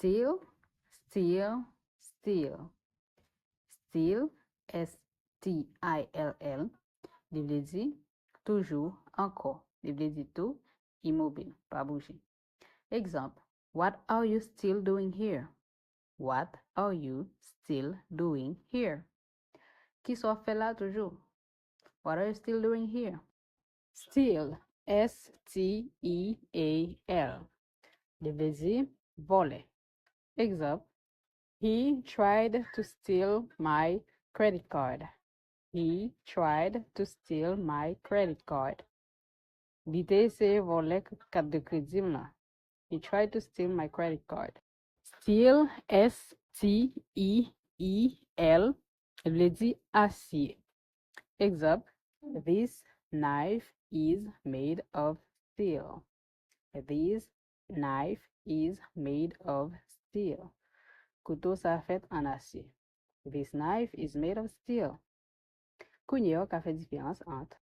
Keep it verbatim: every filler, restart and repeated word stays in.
Still, still, still. Still, S T I L L, li vle di toujou, ankò. Li vle di tou, imobil, pa bouje. Egzanp, What are you still doing here? What are you still doing here? Kisa w ap fè la toujou? What are you still doing here? Still, S T E A L. Li vle di vòlè. Egzanp, He tried to steal my credit card. He tried to steal my credit card. Li te eseye vòlè k- kat de kredi m lan. He tried to steal my credit card. Steal, S T E E L, vle di asye. Egzanp, This knife is made of steel. This knife is made of steel. Kouto sa fèt an asye. This knife is made of steel. Kounye a, w ka fè diferans ant